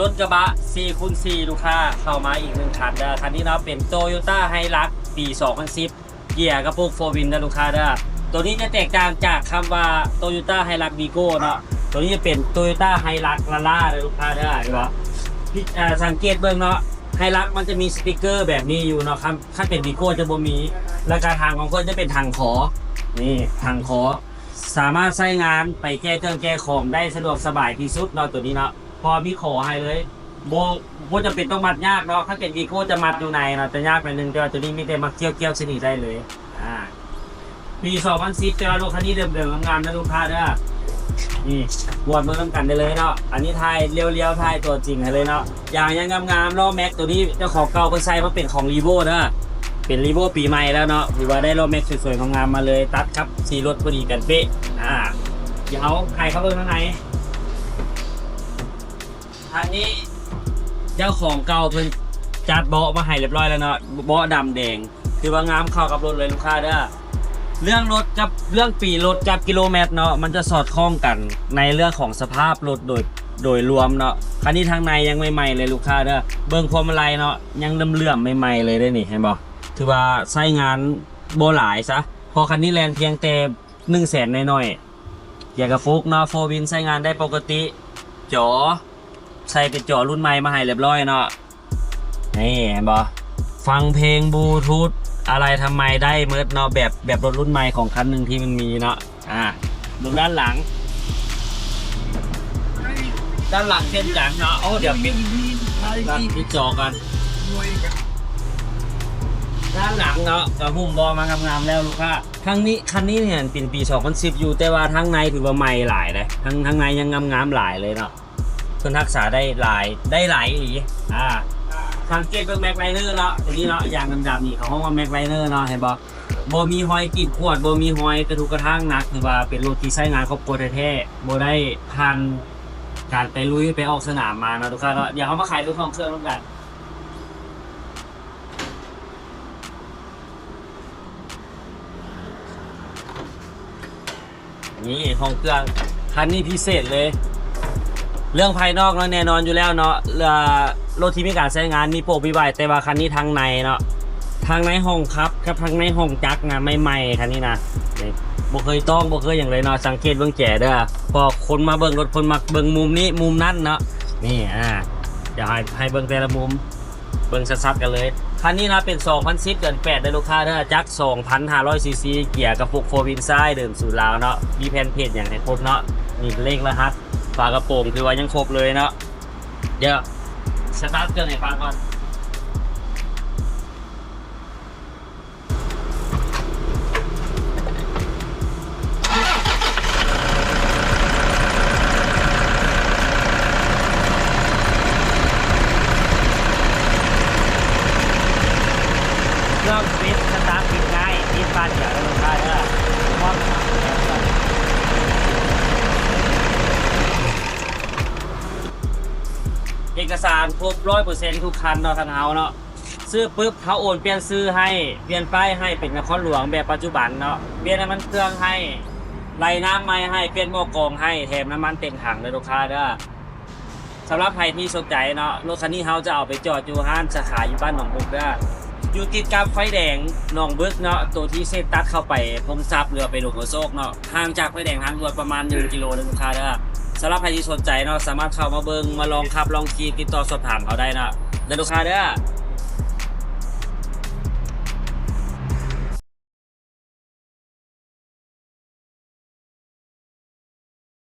ລົດກະບະສີ່ຄູນສີ່ ລູກຄ້າ ເຂົ້າມາອີກໜຶ່ງຄັນເດີ. ຄັນນີ້ເນາະ ເປັນ Toyota Hilux ປີສອງພັນສິບ ເກຍກະປຸກ ໂຟວີນ ເດີລູກຄ້າເດີ. ໂຕນີ້ຈະແຕກຕ່າງຈາກຄຳວ່າ Toyota Hilux Vigo ເນາະ. ໂຕນີ້ຈະເປັນ Toyota Hilux ລ້າໆ ເດີລູກຄ້າເດີ. ເຫັນບໍ່? ເອີ ສັງເກດເບິ່ງເນາະ Hilux ມັນຈະມີສະຕິກເກີແບບນີ້ຢູ່ເນາະ. ຄັນ ຄັນເປັນ Vigo ຈະບໍ່ມີ. ແລ້ວກະຖັງຂອງເພິ່ນຈະເປັນຖັງຂໍ ນີ້ ຖັງຂໍ ສາມາດໃຊ້ງານໄປແກ່ເຄື່ອງແກ່ຂອງໄດ້ສະດວກສະບາຍທີ່ສຸດເນາະ ໂຕນີ້ເນາະ. ເພາະວ່າມີຂໍໃຫ້ເລີຍ ບໍ່ ບໍ່ຈຳເປັນຕ້ອງມັດຍາກເນາະ. ຄັນເປັນ Vigo ຈະມັດຢູ່ໃນເນາະ ຈະຍາກໜ້ອຍໜຶ່ງ ແຕ່ວ່າໂຕນີ້ມີແຕ່ມາຄ້ຽວໆ ໃສ່ນີ້ໄດ້ເລີຍ. ອາ ປີສອງພັນສິບ ແຕ່ວ່າລົດຄັນນີ້ເດີມໆ ງາມໆ ເດີລູກຄ້າເດີ. ນີ້ ກວດເບິ່ງນຳກັນໄດ້ເລີຍເນາະ. ອັນນີ້ຖ່າຍລຽວໆ ຖ່າຍຕົວຈິງໃຫ້ເລີຍເນາະ. ຢາງຍັງງາມໆ ລໍ້ແມັກໂຕນີ້ເຈົ້າຂອງເກົ່າເພິ່ນໃສ່ມາເປັນຂອງ Revo ເດີ ເປັນ Revo ປີໃໝ່ແລ້ວເນາະ. ຖືວ່າໄດ້ລໍ້ແມັກສວຍໆ ງາມໆ ມາເລີຍ ຕັດກັບສີລົດພໍດີກັນເປະ. ອາ ດຽວເຮົາໃຫ້ເຂົ້າເບິ່ງທາງໃນ. ທາງນີ້ເຈົ້າຂອງເກົ່າເພິ່ນຈັດເບາະມາໃຫ້ຮຽບຮ້ອຍແລ້ວເນາະ ເບາະດຳແດງ ຖືວ່າງາມເຂົ້າກັບລົດເລີຍລູກຄ້າເດີ. ເລື່ອງລົດກັບເລື່ອງປີລົດກັບກິໂລແມັດເນາະ ມັນຈະສອດຄ່ອງກັນໃນເລື່ອງຂອງສະພາບລົດໂດຍ ໂດຍລວມເນາະ. ຄັນນີ້ທາງໃນຍັງໃໝ່ໆ ເລີຍລູກຄ້າເດີ. ເບິ່ງພວງມາໄລເນາະ ຍັງເຫຼື້ອມໆ ໃໝ່ໆ ເລີຍເດ້ນີ້ ເຫັນບໍ່? ຖືວ່າໃຊ້ງານບໍ່ຫຼາຍຊະ ເພາະຄັນນີ້ແລ່ນພຽງແຕ່ໜຶ່ງແສນໜ້ອຍໆ. ເກຍກະປຸກເນາະ ໂຟວີນ ໃຊ້ງານໄດ້ປົກກະຕິ ຈໍ ໃສ່ເປັນຈໍລຸ້ນໃໝ່ມາໃຫ້ຮຽບຮ້ອຍເນາະ. ນີ້ເຫັນບໍ່? ຟັງເພງ ບລູທູດ ອາໄລທຳໄມ ໄດ້ໝົດເນາະ ແບບ ແບບລົດລຸ້ນໃໝ່ຂອງຄັນໜຶ່ງທີ່ມັນມີເນາະ. ອາ ເບິ່ງດ້ານຫຼັງ ດ້ານຫຼັງເຊັ່ນກັນເນາະ. ໂອ້ ດຽວປິດ ປິດຈໍກ່ອນ. ດ້ານຫຼັງເນາະ ກະຫຸ້ມເບາະມາງາມໆ ແລ້ວລູກຄ້າ. ທາງນີ້ ຄັນນີ້ນີ້ເປັນປີສອງພັນສິບຢູ່ ແຕ່ວ່າທາງໃນຖືວ່າໃໝ່ຫຼາຍເດ້ ທາງ ທາງໃນຍັງງາມໆ ຫຼາຍເລີຍເນາະ. ເພິ່ນຮັກສາໄດ້ຫຼາຍ ໄດ້ຫຼາຍອີ່ຫຼີ. ອາ ສັງເກດເບິ່ງແມັກໄລເນີເນາະ ໂຕນີ້ເນາະ ຢາງດຳໆ ນີ້ເຂົາຮ້ອງວ່າແມັກໄລເນີເນາະ ເຫັນບໍ່? ບໍ່ມີຮອຍກີດຂວດ ບໍ່ມີຮອຍກະທົບກະທັ່ງໜັກ ຖືວ່າເປັນລົດທີ່ໃຊ້ງານຄອບຄົວແທ້ໆ ບໍ່ໄດ້ຜ່ານການໄປລຸຍໄປອອກສະໜາມມາເນາະ ລູກຄ້າເນາະ. ດຽວເຮົາມາໄຂເບິ່ງຫ້ອງເຄື່ອງນຳກັນ. ນີ້ຫ້ອງເຄື່ອງ ຄັນນີ້ພິເສດເລີຍ. ເລື່ອງພາຍນອກເນາະ ແນ່ນອນຢູ່ແລ້ວເນາະ ເອີ ລົດທີ່ມີການໃຊ້ງານມີໂປ້ມີຫວາຍ ແຕ່ວ່າຄັນນີ້ທາງໃນເນາະ ທາງໃນຫ້ອງຂັບກັບທາງໃນຫ້ອງຈັກນະ ໃໝ່ໆ ຄັນນີ້ນະ. ນີ້ ບໍ່ເຄີຍຕ້ອງ ບໍ່ເຄີຍຫຍັງເລີຍເນາະ. ສັງເກດເບິ່ງແຈເດີ ເພາະຄົນມາເບິ່ງລົດ ຄົນມັກເບິ່ງມຸມນີ້ມຸມນັ້ນເນາະ. ນີ້ ອາ ດຽວໃຫ້ ໃຫ້ເບິ່ງແຕ່ລະມຸມ. ເບິ່ງຊັດໆ ກັນເລີຍ. ຄັນນີ້ນະ ເປັນສອງພັນສິບ ເດືອນແປດ ເດີລູກຄ້າເດີ. ຈັກສອງພັນຫ້າຮ້ອຍຊີຊີ ເກຍກະປຸກ ໂຟວີນ ຊ້າຍ ເດີມສູດລາວເນາະ. ມີແຜ່ນເພຈຫຍັງໃຫ້ຄົບເນາະ. ມີເລກລະຫັດ ຝາກະໂປງ ຖືວ່າຍັງຄົບເລີຍເນາະ. ດຽວສະຕາດເຄື່ອງໃຫ້ຟັງກ່ອນ. ເຄື່ອງປິດສະຕາດປິດງ່າຍ ປິດບາດດຽວເດີລູກຄ້າເດີ. ເອກະສານຄົບຮ້ອຍເປີເຊັນທຸກຄັນເນາະ ທາງເຮົາເນາະ. ຊື້ປຶບ ເຮົາໂອນປ່ຽນຊື່ໃຫ້ ປ່ຽນປ້າຍໃຫ້ເປັນນະຄອນຫຼວງແບບປັດຈຸບັນເນາະ, ປ່ຽນນ້ຳມັນເຄື່ອງໃຫ້ ໄລ່ນ້ຳໃໝ່ໃຫ້ ປ່ຽນໝໍ້ກອງໃຫ້ ແຖມນ້ຳມັນເຕັມຖັງເດີລູກຄ້າເດີ. ສຳລັບໃຜທີ່ສົນໃຈເນາະ, ລົດຄັນນີ້ເຮົາຈະເອົາໄປຈອດຢູ່ຮ້ານສາຂາຢູ່ບ້ານໜອງບຶກເດີ, ຢູ່ຕິດກັບໄຟແດງໜອງບຶກເນາະ, ໂຕທີ່ເສັ້ນຕັດເຂົ້າໄປພົມຊັບ ຫຼືວ່າໄປຫຼວງໂພໂຊກເນາະ. ຫ່າງຈາກໄຟແດງທາງດ່ວນປະມານໜຶ່ງກິໂລເດີລູກຄ້າເດີ. ສຳລັບໃຜທີ່ສົນໃຈເນາະ ສາມາດເຂົ້າມາເບິ່ງ ມາລອງຂັບລອງຂີ່ ຕິດຕໍ່ສອບຖາມເຮົາໄດ້ເນາະ ເດີລູກຄ້າເດີ.